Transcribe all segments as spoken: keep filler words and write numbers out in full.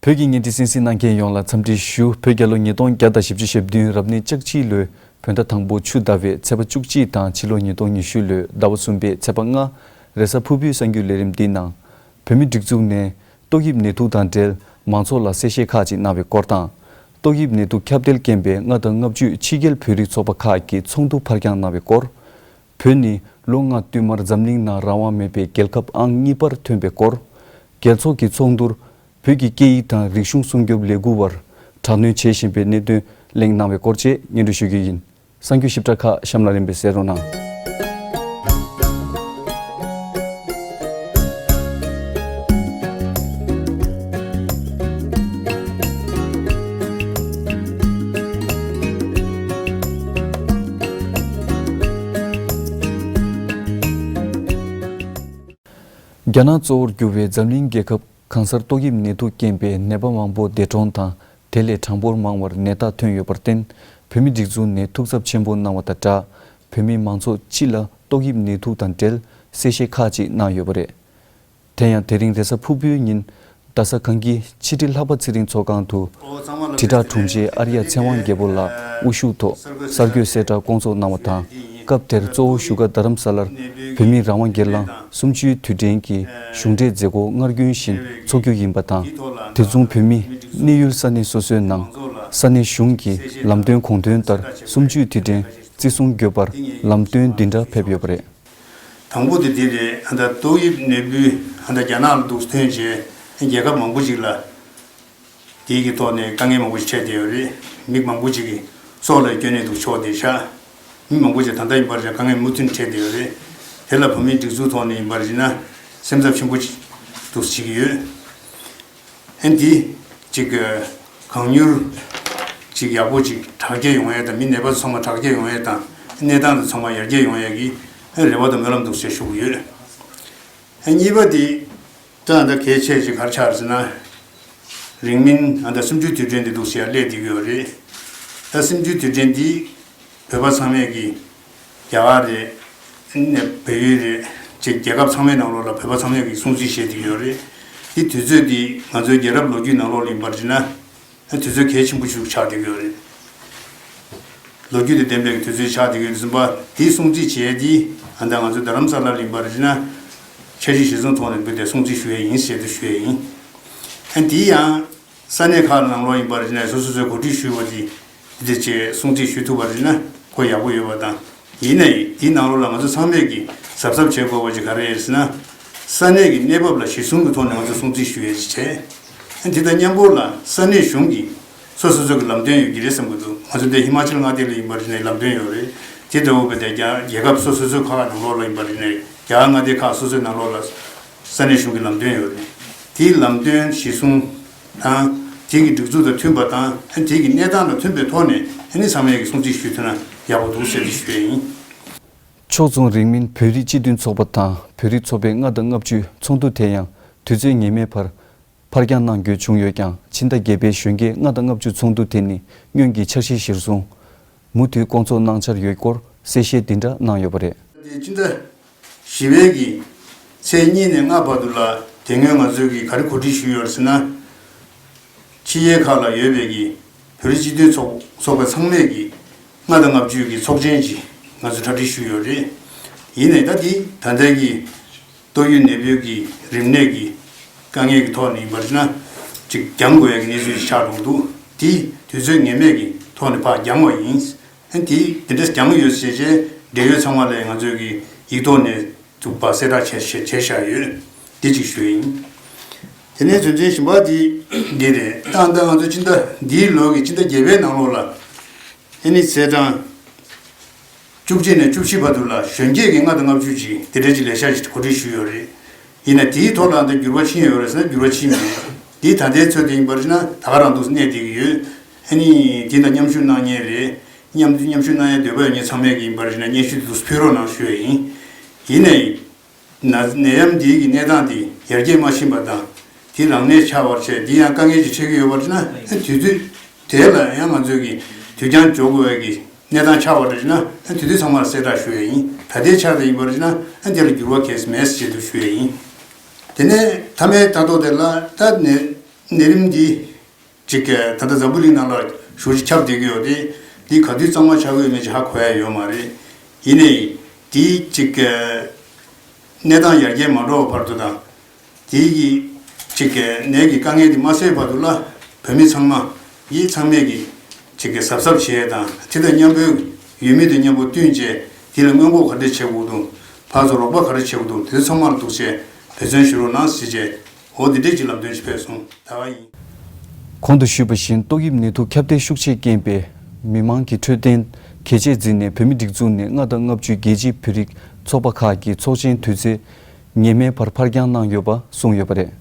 བོད་ཀྱི་བརྙན་འཕྲིན་གསན་གཟིགས་གནང་མཁན་ཡོངས་ལ་འཚམས་འདྲི་ཞུ། བོད་རྒྱལ་ལོ་ཉིས་སྟོང་བརྒྱ་དང་བཞི་བཅུ་ཞེ་བདུན་རབ་གནས་ལྕགས་བྱི་ལོའི་བོད་ཟླ་དང་པོ་ཆུ་ཟླ་བའི་ཚེས་པ་བཅུ་གཅིག་དང་ཕྱི་ལོ་ཉིས་སྟོང་ཉི་ཤུ་ལོའི་ཟླ་བ་གསུམ་པའི་ཚེས་པ་ལྔ། རེས་གཟའ་ཕུར་བུའི་གསར་འགྱུར་ལས་རིམ་འདིའི་ནང་། བོད་མིའི་སྒྲིག་འཛུགས་ནས་ཏོག་དབྱིབས་ནད་དུག་དང་འབྲེལ་མང་ཚོགས་ལ་གསལ་བཤད་ཁག་ཅིག་གནང་བའི་སྐོར་དང་། ཏོག་དབྱིབས་ནད་དུག་ཁྱབ་གདལ་རྐྱེན་པས་ལྔ་དང་ལྔ་བཅུ་ཕྱི་རྒྱལ་བོད་རིགས་ཚོགས་པ་ཁག་གིས་ཚོགས་འདུ་ཕར་འགྱངས་གནང་བའི་སྐོར། བོད་ནི་ལོ་ལྔ་བསྟུད་མར་འཛམ་གླིང་ནང་རང་དབང་མེད་པའི་རྒྱལ་ཁབ་ཨང་གཉིས་པར་ཐོན་པའི་སྐོར། རྒྱལ་ཚོགས་ཀྱི་ཚོགས་འདུར་བོད་ཀྱི་སྐད་ཡིག་དང་རིག་གཞུང་སྲུང་སྐྱོབ་ལས་འགུལ་བར་དྲག་གནོན་བྱེད་བཞིན་པའི་གནད་དོན་གླེང་གནང་བའི་སྐོར་བཅས་སྙན་སྒྲོན་ཞུ་རྒྱུ་ཡིན། གསར་འགྱུར་ཞིབ་ཕྲ་ཁག་གཤམ་ལ་རིམ་པས་གསན་རོགས་གནང་། རྒྱ་ནག་གཙོ་བོར་གྱུར་བའི་འཛམ་གླིང་རྒྱལ་ཁབ་གང་སར་ཏོག་དབྱིབས་ནད་དུག་རྐྱེན་པས་ནད་པ་མང་པོ་འདས་གྲོངས་དང་། དེ་ལས་གྲངས་འབོར་མང་བར་ནད་རྟགས་ཐོན་ཡོད་པར་བརྟེན། བོད་མིའི་སྒྲིག་འཛུགས་ནས་ཐུགས་འཚབ་ཆེན་པོ་གནང་བ་དང་སྦྲགས། བོད་མི་མང་ཚོགས་སྤྱི་ལ་ཏོག་དབྱིབས་ནད་དུག་དང་འབྲེལ་གསལ་བཤད་ཁག་ཅིག་གནང་ཡོད་པ་རེད། དེ་ཡང་དེ་རིང་རེས་གཟའ་ཕུར་བུའི་ཉིན། རྡ་ས་གངས་སྐྱིད་ཕྱི་དྲིལ་ལྷག་པ་ཚེ་རིང་ཚོགས་ཁང་དུ། དྲིལ་བསྒྲགས་དྲུང་ཆེ་ཨར་ཡ་ཚེ་དབང་རྒྱལ་པོ་ལགས་དབུ་བཞུགས་ཐོག་གསར་འགོད་གསལ་བསྒྲགས་བསྐོང་ཚོགས་གནང་བ་དང་། སྐབས་དེར་གཙོ་བོ་བཞུགས་སྒར་རྡ་རམ་ས་ལར་བོད་མིའི་རང་དབང་སྒེར་ལངས་གསུམ་བཅུའི་དུས་དྲན་གྱི་གཞུང་འབྲེལ་མཛད་སྒོ་སྔར་རྒྱུན་བཞིན་འཚོགས་རྒྱུ་ཡིན་པ་དང་། དེ་མཚུངས་བོད་མི་གནས་ཡུལ་ས་གནས་སོ་སོའི་ནང་ས་གནས་གཞུང་གི་ལམ་སྟོན་དགོངས་དོན་ལྟར་གསུམ་བཅུའི་དུས་དྲན་བརྩི་སྲུང་དགོས་པར་ལམ་སྟོན་འདི་འདྲ་ཕེབས་ཡོད་པ་རེད། དང་པོ་དེ་འདི་རེད། ཨ་ད་ཏོག་དབྱིབས་ནད་འབུ་ཨ་ད་རྒྱ་ནག་ལ་འདུག་ཐོན་རྗེས་རྒྱལ་ཁབ་མང་པོ་ཅིག་ལ་དེའི་གི་ཐོག་ནས་དཀའ་ངལ་མང་པོ་ཞིག་འཕྲད་བསྡད་ཡོད་རེད། མི་མང་པོ་ཅིག་གི་སྲོག་ལ་སྐྱོན་ནས་འདུག་ཆོག་བསྡད་ཤག་མི་མང་པོ་ཅིག་ད་ལྟ་ཡིན་པར་ཀྱང་དཀའ་ངལ་མུ་མཐུད་འཕྲད་བསྡད་ཡོད་རེད། དེ་ལ་བོད་མིའི་སྒྲིག་འཛུགས་ཐོག་ནས་ཡིན་པར་ཡིན་ན་སེམས་འཚབ་ཆེན་པོ་ཅིག་འདུག་བྱེད་ཀྱི་ཡོད། ཨན་དེ་ཅིག་གང་མྱུར་ཅིག་ཡག་པོ་ཅིག་དྲག་སྐྱེད་ཡོང་ཡས་དང་མི་ནད་པ་ཚང་མ་དྲག་སྐྱེད་ཡོང་ཡས་དང་གནས་སྟངས་དེ་ཚང་མ་ཡར་རྒྱས་ཡོང་ཡས་ཀྱི་རེ་བ་དང་སྨོན་ལམ་འདུག་ཅེས་ཞུ་གི་ཡོད། ཨན་གཉིས་པ་དེ་ད་ཨ་ད་གལ་ཆེ་ཅིག་ག་རེ་ཆགས་རེད་ཟེར་ན། རིང་མིན་ཨ་ད་གསུམ་བཅུའི་དུས་དྲན་དེ་འདུག་ཅེས་སླེབས་བསྡད་ཀྱི་ཡོད་རེད། ད་གསུམ་བཅུའི་དུས་དྲན་འདི་བོད་པ་ཚང་མས་ཀྱི་རྒྱ་གར་རེད། ནས་བལ་ཡུལ་རེད། ཅིག་རྒྱལ་ཁབ་ཚང་མའི་ནང་ལོགས་ལ་བོད་པ་ཚང་མས་ཀྱི་སྲུང་བརྩི་བྱེད་ཀྱི་ཡོད་རེད། འདི་དུས་ཚོད་འདི་ང་ཚོའི་རྒྱལ་རབས་ལོ་རྒྱུས་ནང་ལོགས་ལ་ཡིན་པར་བྱས་ན་དུས་ཚོད་གལ་ཆེན་པོ་ཞིག་ཆགས་བསྡད་ཀྱི་ཡོད་རེད། ལོ་རྒྱུས་དང་ལྡན་པའི་དུས་ཚོད་ཆགས་བསྡད་ཀྱི་ཡོད་ཟིན་པ་འདི་སྲུང་བརྩི་བྱས་འདི་ཨ་ད་ང་ཚོ་རྡ་རམ་ས་ལ་ལ་ཡིན་པར་བྱས་ན་འཆར་གཞི་གཞིར་བཟུང་ཐོག་ནས་འབུལ་ཏེ་སྲུང་བརྩི་ཞུ་ཡས་ཡིན་ཞེས་དུ་ཞུ་ཡས་ཡིན། ཨ་འདི་ཡང་། ས་གནས་ཁག་ནང་ལོགས་ཡིན་པར་བྱས་ན་སོ་སོ་སོས་གོ་སྒྲིག་ཞུས་པ་དེ་དེ་བཅས་སྲུང་བརྩི་ཞུ་ཐུབ་པར་བྱས་ན་ཁོ་ཡག་པོ་ཡོད་པ་དང་། ཡིན་ནའི་དེའི་ནང་ལོགས་ལ་ང་ཚོ་ཚང་མས་ཀྱིས་གཟབ་གཟབ་བྱེད་དགོས་པ་ཅིག་ག་རེ་རེད་ཟེར་ན། ས་གནས་ཀྱི་གནས་བབ་ལ་གཞི་བཟུང་གི་ཐོག་ནས་ང་ཚོ་སྲུང་བརྩི་ཞུ་ཡས་ཅིག་བྱས། དེ་དང་མཉམ་པོ་ལ་ས་གནས་གཞུང་གིས་སོ་སོ་སོ་གི་ལམ་སྟོན་ཡོད་ཀྱི་རེད་བསམ་གྱི་འདུག་ང་ཚོ་འདི་ཧི་མ་ཅལ་མངའ་སྡེ་ལ་ཡིན་པར་བྱས་ནས་ལམ་སྟོན་ཡོད་རེད། དེ་ལྟ་བུ་བས་ཏེ་རྒྱ་རྒྱལ་ཁབ་སོ་སོ་སོའི་ཁག་ནང་ལོགས་ལ་ཡིན་པར་བྱས་ནས་རྒྱ་གར་མངའ་སྡེ་ཁག་སོ་སོའི་ནང་ལོགས་ལ་ས་གནས་གཞུང་གི་ལམ་སྟོན་ཡོད་རེད། དེའི་ལམ་སྟོན་གཞི་བཟུང་དང་། དེ་གི་སྒྲིག་འཛུགས་དང་མཐུན་པ་དང་། དེ་གི་གནས་སྟངས་དང་མཐུན་པའི་ཐོག་ནས་ཨ་ནི་ཚང་མས་ཀྱི་སྲུང་བརྩི་ཞུས་ཐུབ་ན་ཡག་པོ་འདུག་ཟེར་ཏེ་ཞུ་ཡས་ཡིན། ཕྱོགས་མཚུངས་རིང་མིན་བོད་རིགས་སྤྱི་མཐུན་ཚོགས་པ་དང་བོད་རིགས་ཚོགས་པའི་ལྔ་དང་ལྔ་བཅུའི་ཚོགས་འདུ་དེ་ཡང་དུས་ཚོད་ངེས་མེད་བར་ཕར་འགྱངས་གནང་དགོས་བྱུང་ཡོད་ཀྱང་ཕྱི་ཟླ་བརྒྱད་པའི་གཞོན་སྐྱེས་ལྔ་དང་ལྔ་བཅུ་ཚོགས་འདུ་དེ་ནི་སྔོན་གྱི་འཆར་གཞི་གཞིར་བཟུང་མུ་མཐུད་བསྐོང་ཚོགས་གནང་འཆར་ཡོད་སྐོར་གསལ་བཤད་འདི་འདྲ་གནང་ཡོད་པ་རེད། དེ་ཕྱི་ཟླ་བཞི་པའི་གི་ཚེས་གཉིས་ནས་ལྔ་བར་དུ་ལ་དེ་སྔོན་ང་ཚོས་ཀྱི་ག་རེ་གོ་སྒྲིག་ཞུས་ཡོད་ཟེར་ན། ཕྱི་རྒྱལ་ཁག་ལ་ཡོད་པའི་གི་བོད་རིགས་སྤྱི་མཐུན་ཚོགས་ཚོགས་པ་ཚང་མས་ཀྱི་ལྔ་དང་ལྔ་བཅུའི་གི་ཚོགས་ཆེན་ཅིག་ང་ཚོས་གྲ་སྒྲིག་ཞུས་ཡོད་རེད། ཡིན་ནའི་ད་དེ་ད་ལྟའི་གི་ཏོག་དབྱིབས་ནད་འབུ་གི་རིམས་ནད་ཀྱི་དཀའ་ངལ་གྱི་ཐོག་ནས་ཡིན་པར་བྱས་ན་ཅིག་འགྱངས་དགོས་ཡ་གི་གནས་ཚུལ་ཞིག་ཆགས་འགྲོ་གི་འདུག་དེ་དུས་ཚོད་ངེས་མེད་ཀྱི་ཐོག་ནས་ཕར་འགྱངས་པ་ཡིན། ཨ་དེ་དེ་འདྲ་འགྱངས་ཡོད་ཟེར་བྱས་འབྲེལ་ཡོད་ཚང་མ་ལ་ང་ཚོས་ཀྱི་ཡིག་ཐོག་ནས་ཐུག་པ་གསལ་བསྒྲགས་བྱས་བྱས་བཞག་ཡོད། དེ་གཅིག་ཞུ་ཡིན། དེ་ནས་དོན་ཚན་བཞི་པ་དེ་འདི་རེད། ད་ལྟ་ང་ཚོ་སྤྱི་ཟླ་འདིའི་ལོ་གི་སྤྱི་ཟླ་བརྒྱད་པའི་ནང་ལོགས་ལ་ཨ་ནི་ཚེས་གྲངས་བཅུ་གཅིག་ནས་བཅུ་བཞི་བར་དུ་ལ་གཞོན་སྐྱེས་ཀྱི་ལྔ་དང་ལྔ་བཅུ་ཅིག་དེ་འདྲའི་ཅིག་ལས་འཆར་ཞིག་གོ་སྒྲིག་ཞུས་ཡོད་རེད། ཡིན་ན་དེའི་ཐོག་ལ་ད་འགྱུར་བ་ཕྱིན་ཡོད་རེད་ཟེར་ན་འགྱུར་བ་ཕྱིན་མེད། འདི་ད་ལྟའི་ཚོད་དེ་ཡིན་པར་བྱས་ན་ད་ག་རང་འདུག་གནས་བསྡད་ཀྱི་ཡོད། ཨ་ནི་དེ་ལ་མཉམ་ཞུགས་གནང་མཁན་རེད། མཉམ་མཉམ་ཞུགས་གནང་ཡ་འདོད་པ་ཡོད་མཁན་ཚང་མས་ཀྱི་ཡིན་པར་བྱས་ན་སྙན་ཞུ་དེ་ཚོ་ཕུལ་རོགས་གནང་ཞུ་ཡ་ཡིན། ཡིན་ནའི། ན་ནད་ཡམས་འདིའི་གི་གནས་སྟངས་འདི་ཡར་རྒྱས་མ་ཕྱིན་པ་དང་། དེ་རང་གནས་ཆགས་པར་བྱས་འདི་ཡང་དཀའ་ངལ་ཅིག་འཕྲད་ཀྱི་ཡོད་པར་བྱས་ན་དུས་ཚོད་དེ་ལ་ཡང་ང་ཚོས་ཀྱི་དུས་འགྱངས་འཇོག་དགོས་པའི་གི་གནས་སྟངས་ཆགས་པར་བྱས་ན་དུས་ཚོད་ཚང་མར་གསལ་བསྒྲགས་ཞུ་ཡ་ཡིན། ད་ལྟའི་ཆར་དུ་ཡིན་པར་བྱས་ན་དེ་ལ་འགྱུར་བ་གལ་སྲིད་མེད་ཟེར་དུ་ཞུ་ཡ་ཡིན། དེ་ནས་མཐའ་མའི་ལྟ་རྟོག་དེ་ལ་ད་ནས་ གནས་རིམ་འདི་ཅིག་ད་ལྟ་འཛམ་བུ་གླིང་ནང་ལ་ཞེ་པོ་ཅིག་ཁྱབ་བསྡད་ཀྱི་ཡོད་དེ། འདི་ག་དུས་གཙང་མ་ཆགས་ཀྱི་ཡོད་མེད་ཅིག་ཧ་གོ་ཡ་ཡོད་མ་རེད། ཡིན་ནའི་འདི་ཅིག་གནས་སྟངས་ཡར་རྒྱས་མ་འགྲོ་བར་དུ་དང་། དེའི་གི་ཅིག་གི་ནད་ཀྱི་དཀའ་ངལ་དེ་མ་སེལ་བར་དུ་ལ། བོད་མི་ཚང་མ་ཡིས་ཚང་མས་ཀྱི་ཅིག་གི་གཟབ་གཟབ་བྱེད་དང་། དེ་དང་མཉམ་པོའི་ཡུལ་མི་དང་མཉམ་པོ་བསྟུན་བྱས། དེ་ལ་སྔོན་འགོག་ག་འདྲ་བྱེད་དགོས་འདུག་ཕར་ཚུར་རོགས་པ་ག་འདྲ་བྱེད་དགོས་འདུག་དེ་ཚོ་ཚང་མ་ལ་གཏུགས་བྱས་འབད་བརྩོན་ཞུ་རོགས་གནང་ཟེར་བྱས། འོ་དེ་འདྲས་ཀྱི་ལམ་སྟོན་ཞིག་ཕེབས་སོང་། ད་བ་ཡིན། གོང་དུ་ཞུས་པ་བཞིན། ཏོག་དབྱིབས་ནད་དུག་ཁྱབ་གདལ་ཤུགས་ཆེར་རྐྱེན་པས། མི་མང་གི་འཕྲོད་བསྟེན་གལ་ཆེར་བརྩིས་ནས། བོད་མིའི་སྒྲིག་འཛུགས་ནས་ལྔ་དང་ལྔ་བཅུའི་རྒྱལ་སྤྱིའི་བོད་རིགས་ཚོགས་པ་ཁག་གི་ཚོགས་ཆེན་དུས་ཚོད་ངེས་མེད་པར་ཕར་འགྱངས་གནང་ཡོད་པ་གསུངས་ཡོད་པ་རེད།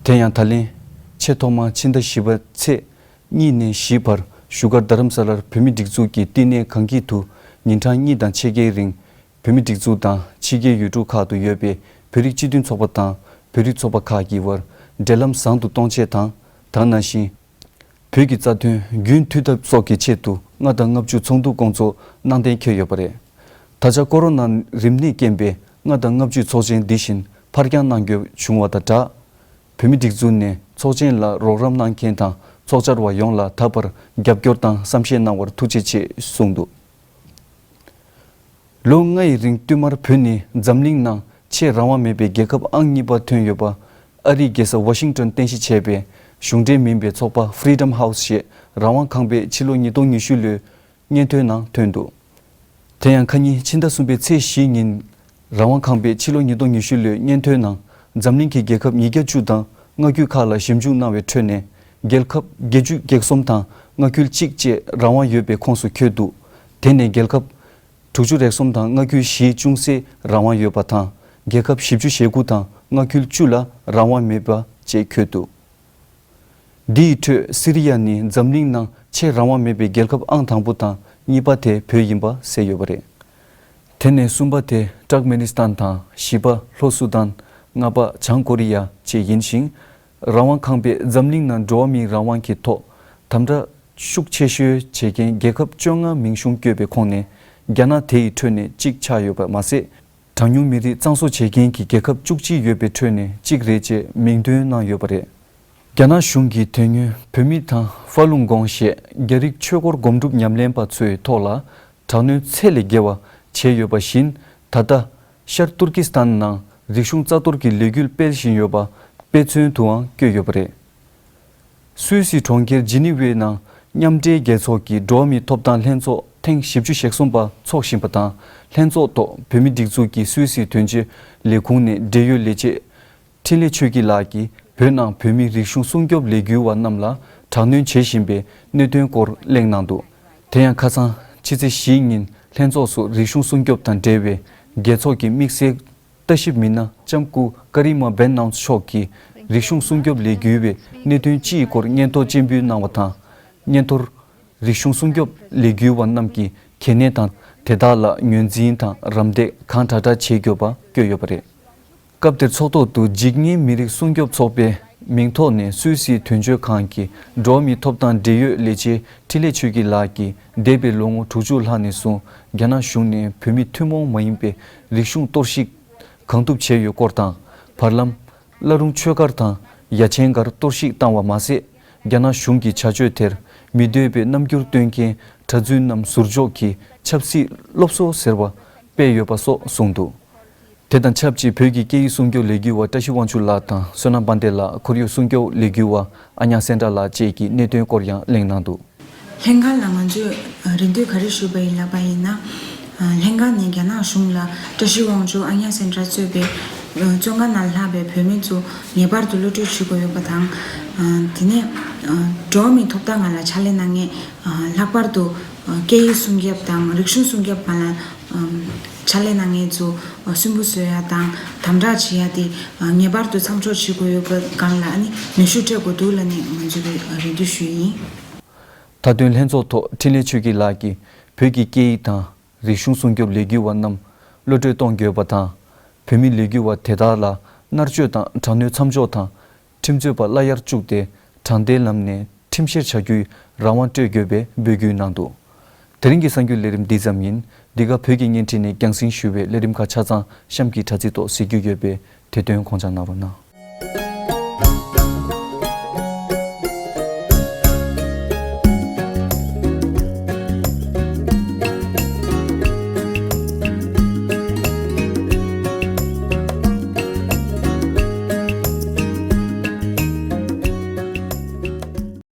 དེ་ཡང་ད་ལན་ཆེས་ཐོག་མར་ཕྱི་ཟླ་བཞི་པ་ཚེས་གཉིས་ནས་བཞི་བར་བཞུགས་སྒར་རྡ་རམ་ས་ལར་བོད་མིའི་སྒྲིག་འཛུགས་ཀྱི་བསྟི་གནས་གངས་སྐྱིད་དུ་ཉིན་གྲངས་གཉིས་དང་ཕྱེད་ཀའི་རིང་། བོད་མིའི་སྒྲིག་འཛུགས་དང་ཕྱི་རྒྱལ་ཡུལ་གྲུ་ཁག་ཏུ་ཡོད་པའི་བོད་རིགས་སྤྱི་མཐུན་ཚོགས་པ་དང་བོད་རིགས་ཚོགས་པ་ཁག་གི་དབར་འབྲེལ་ལམ་བཟང་དུ་གཏོང་ཆེད་དང་། དེ་ནང་བཞིན་བོད་ཀྱི་རྩ་དོན་རྒྱུན་མཐུད་ཐབས་སོགས་ཀྱི་ཆེད་དུ་ལྔ་དང་ལྔ་བཅུ་ཚོགས་འདུ་སྐོང་ཚོགས་གནང་གཏན་འཁེལ་ཡོད་པ་རེད། ད་ཆ་ཀོ་རོ་ན་རིམས་ནད་རྐྱེན་པས་ལྔ་དང་ལྔ་བཅུའི་ཚོགས་ཆེན་འདི་བཞིན་ཕར་འགྱངས་གནང་དགོས་བྱུང་བ་དང་སྦྲགས། བོད་མིའི་སྒྲིག་འཛུགས་ནས་ཚོགས་ཆེན་ལ་རོགས་རམ་གནང་མཁན་དང་ཚོགས་བཅར་བ་ཡོངས་ལ་ད་བར་རྒྱབ་སྐྱོར་དང་བསམ་ཤེས་གནང་བར་ཐུགས་རྗེ་ཆེ་གསུངས་འདུག་ལོ་ལྔ་ཡི་རིང་བསྟུད་མར་བོད་ནི་འཛམ་གླིང་ནང་ཆེས་རང་དབང་མེད་པའི་རྒྱལ་ཁབ་ཨང་གཉིས་པར་ཐོན་ཡོད་པ། ཨ་རིའི་རྒྱལ་ས་ཝ་ཤིང་ཏོན་རྟེན་གཞི་བྱས་པའི་གཞུང་འབྲེལ་མིན་པའི་ཚོགས་པ་Freedom House ཞེས་རང་དབང་ཁང་པས་ཕྱི་ལོ་ཉིས་སྟོང་ཉི་ཤུ་ལོའི་སྙན་ཐོའི་ནང་ཐོན་འདུག་དེ་ཡང་ཁ་ཉིན་ཕྱི་ཟླ་གསུམ་པའི་ཚེས་བཞི་ཉིན་རང་དབང་ཁང་པས་ཕྱི་ལོ་ཉིས་སྟོང་ཉི་ཤུ་ལོའི་སྙན་ཐོའི་ནང་འཛམ་གླིང་གི་རྒྱལ་ཁབ་ཉིས་བརྒྱ་བཅུ་དང་མངའ་ཁུལ་ཁག་ལ་ཞིབ་འཇུག་གནང་བའི་ཁྲོད་ནས་རྒྱལ་ཁབ་བརྒྱད་ཅུ་གྱ་གསུམ་དང་མངའ་ཁུལ་གཅིག་བཅས་རང་དབང་ཡོད་པའི་ཁོངས་སུ་འཁོད་འདུག་དེ་ནས་རྒྱལ་ཁབ་དྲུག་ཅུ་རེ་གསུམ་དང་མངའ་ཁུལ་བཞི་ཅུང་ཟད་རང་དབང་ཡོད་པ་དང་། རྒྱལ་ཁབ་བཞི་བཅུ་ཞེ་དགུ་དང་མངའ་ཁུལ་བཅུ་ལ་རང་དབང་མེད་པ་བཅས་འཁོད་འདུག་འདི་ཡི་ཁྲོད་སི་རི་ཡ་ནི་འཛམ་གླིང་ནང་ཆེས་རང་དབང་མེད་པའི་རྒྱལ་ཁབ་ཨང་དང་པོ་དང་གཉིས་པ་དེ་བོད་ཡིན་པ་གསལ་ཡོད་པ་རེད། དེ་ནས་གསུམ་པ་དེ་ཏུར་ཀ་མེ་ནི་སི་ཐན་དང་། བཞི་པ་ལྷོ་སུ་དཱན། ལྔ་པ་བྱང་ཀོ་རི་ཡ་བཅས་ཡིན་ཞིང་། རང་དབང་ཁང་པས་འཛམ་གླིང་ནང་འགྲོ་བ་མིའི་རང་དབང་གི་ཐོག་དམ་དྲག་ཤུགས་ཆེ་ཤོས་བྱེད་མཁན་རྒྱལ་ཁབ་བཅོ་ལྔ་མིང་གཞུང་བཀོད་པའི་ཁོངས་ནས་རྒྱ་ནག་དེ་ཡི་ཁྲོད་ནས་གཅིག་ཆགས་ཡོད་པ་མ་ཟད། གྲངས་ཉུང་མི་རིགས་གཙང་བཟོ་བྱེད་མཁན་གྱི་རྒྱལ་ཁབ་བཅུ་གཅིག་ཡོད་པའི་ཁྲོད་ནས་གཅིག་རེད་ཅེས་མིང་འདོན་གནང་ཡོད་པ་རེད། རྒྱ་ནག་གཞུང་གིས་དེ་སྔོན་བོད་མི་དང་ཧྥ་ལུང་གོང་ཞེས་རྒྱ་རིགས་ཆོས་སྐོར་སྒོམ་སྒྲུབ་ཉམས་ལེན་པ་ཚོའི་ཐོག་ལ་དྲག་གནོན་ཚད་ལས་བརྒལ་བ་བྱས་ཡོད་པ་བཞིན། ད་ལྟ་ཤར་ཏུར་ཀི་སི་ཐན་ནང་རིག་གཞུང་རྩ་གཏོར་གྱི་ལས་འགུལ་སྤེལ་བཞིན་ཡོད་པ་དཔེ་མཚོན་དུའང་བཀོད་ཡོད་པ་རེད། སུད་སི་གྲོང་ཁྱེར་ཇི་ནི་ཝའི་ནང་མཉམ་འབྲེལ་རྒྱལ་ཚོགས་ཀྱི་འགྲོ་བ་མིའི་ཐོབ་ཐང་ལྷན་ཚོགས་ཐེངས་བཞི་བཅུ་ཞེ་གསུམ་པ་འཚོགས་བཞིན་པ་དང་། ལྷན་ཚོགས་ཐོག་བོད་མིའི་སྒྲིག་འཛུགས་ཀྱི་སུད་སི་དོན་གཅོད་ལས་ཁུངས་ནས་འབྲེལ་ཡོད་ལས་བྱེད་འཕྲིན་ལས་ཆོས་སྐྱིད་ལགས་ཀྱིས་བོད་ནང་བོད་མིའི་རིག་གཞུང་སྲུང་སྐྱོབ་ལས་འགུལ་བ་རྣམས་ལ་དྲག་གནོན་བྱེད་བཞིན་པའི་གནད་དོན་སྐོར་གླེང་གནང་འདུག་དེ་ཡང་ཁ་སང་ཕྱི་ཚེས་བཞིའི་ཉིན་ལྷན་ཚོགས་སུ་རིག་གཞུང་སྲུང་སྐྱོབ་དང་འབྲེལ་བའི་རྒྱལ་ཚོགས་ཀྱི་དམིགས་བསལ་ལྟ་ཞིབ་མི་སྣ་ལྕམ་སྐུ་ཀ་རི་མ་བེན་ནའུ་མཆོག་གིས་རིག་གཞུང་སྲུང་སྐྱོབ་ལས་འགུལ་བའི་གནད་དོན་སྤྱིའི་སྐོར་སྙན་ཐོ་སྤྱན་འབུལ་གནང་བ་དང་། སྙན་ཐོར། རིག་གཞུང་སྲུང་སྐྱོབ་ལས་འགུལ་བ་རྣམས་ཀྱི་གལ་གནད་དང་། དེ་དག་ལ་ངོས་འཛིན་དང་རམ་འདེགས་གང་དྲག་དྲག་བྱེད་དགོས་པ་བཀོད་ཡོད་པ་རེད། སྐབས་དེར་ཚོགས་ཐོག་ཏུ་འཇིགས་ཉེན་མི་རིགས་སྲུང་སྐྱོབ་ཚོགས་པའི་མིང་ཐོག་ནས་སུད་སིའི་དོན་གཅོད་ཁང་གི་འགྲོ་བ་མིའི་ཐོབ་ཐང་འབྲེལ་ཡོད་ལས་བྱེད་འཕྲིན་ལས་ཆོས་སྐྱིད་ལགས་ཀྱིས། འདས་པའི་ལོ་ངོ་དྲུག་ཅུ་ལྷག་ནས་བཟུང་རྒྱ་ནག་གཞུང་ནས་བོད་མིའི་ཐུན་མོང་མ་ཡིན་པའི་རིག་གཞུང་གཏོར་བཤིག་གང་ཐུབ་བྱས་ཡོད་སྐོར་དང་། བར་ལམ། བླ་རུང་ཆོས་སྒར་དང་ཡ་ཆེན་སྒར་གཏོར་བཤིག་བཏང་བ་མ་ཟད། རྒྱ་ནག་གཞུང་གི་བྱ་སྤྱོད་དེར་མི་འདོད་པའི་རྣམ་འགྱུར་སྟོན་མཁན་གྲྭ་བཙུན་རྣམས་ཟུར་འཇོག་གིས་ཆབ་སྲིད་སློབ་གསོ་ཟེར་བ་སྤེལ་ཡོད་པ་སོགས་གསུངས་འདུག་དེ་དང་ཆབས་ཅིག་བོད་ཀྱི་སྐད་ཡིག་སྲུང་སྐྱོབ་ལས་འགུལ་བ་བཀྲ་ཤིས་དབང་ཕྱུག་ལགས་དང་བསོད་ནམས་དཔལ་ལྡན་ལགས། ཁོར་ཡུག་སྲུང་སྐྱོབ་ལས་འགུལ་བ་ཨ་ཉག་སེན་དྲ་ལགས་བཅས་ཀྱིས་གནད་དོན་སྐོར་ཡང་གླེང་གནང་འདུག་ལྷན་ཁང་ལ་ང་ཚོས་རེ་འདུན་ག་རེ་ཞུས་པ་ཡིན་ལབ་པ་ཡིན་ན། ལྷན་ཁང་ནས་རྒྱ་ནག་གཞུང་ལ་བཀྲ་ཤིས་དབང་ཕྱུག་ཨ་ཉག་སེན་དྲ་གཙོས་པའི་བཙོན་ཁང་ནང་ལྷག་པའི་བོད་མི་ཚོ་ངེས་པར་དུ་གློད་གྲོལ་བྱེད་དགོས་ཡོད་པ་དང་། དེ་ནས་འགྲོ་བ་མིའི་ཐོབ་ཐང་སྒང་ལ་ཕྱག་ལས་གནང་མཁན། ལྷག་པར་དུ་སྐད་ཡིག་སྲུང་སྐྱོབ་དང་རིག་གཞུང་སྲུང་སྐྱོབ་སྒང་ལ་ཕྱག་ལས་གནང་མཁན་ཚོ་སུན་པོ་བཟོ་ཡ་དང་དམ་དྲག་བྱེད་ཡ་དེ་ངེས་པར་དུ་མཚམས་འཇོག་བྱེད་དགོས་ཡོད་པ་སྒང་ལ་ནི་ནུས་ཤུགས་སྤྲད་དགོས་འདུག་ལབ་ནས་ང་ཚོས་རེ་འདུན་ཞུས་ཡིན། མཐའ་དོན་ལྷན་ཚོགས་ཐོག་འཕྲིན་ལས་ཆོས་སྐྱིད་ལགས་ཀྱིས་བོད་ཀྱི་སྐད་ཡིག་དང་རིག་གཞུང་སྲུང་སྐྱོབ་ལས་འགུལ་བ་རྣམས་གློད་གྲོལ་གཏོང་དགོས་པ་དང་། བོད་མི་ལས་འགུལ་བ་དེ་དག་ལ་མནར་གཅོད་དང་དྲག་གནོན་མཚམས་འཇོག་དང་། ཁྲིམས་རྩོད་པ་གླ་ཡར་བཅུག་སྟེ་དྲང་བདེན་ལམ་ནས་ཁྲིམས་བཤེར་བྱ་རྒྱུའི་རང་དབང་སྤྲོད་དགོས་པའི་འབོད་སྐུལ་གནང་འདུག་དེ་རིང་གི་གསར་འགྱུར་ལས་རིམ་འདི་ཙམ་ཡིན། འདི་ག་བོད་ཀྱི་བརྙན་འཕྲིན་ནས་རྒྱང་སྲིང་ཞུ་བའི་ལས་རིམ་ཁག་ཆ་ཚང་གཤམ་གྱི་དྲ་ཚིགས་ཐོག་གཟིགས་རྒྱུ་ཡོད་པས་དེ་དོན་དགོངས་འཇགས་གནང་རོགས་གནང་།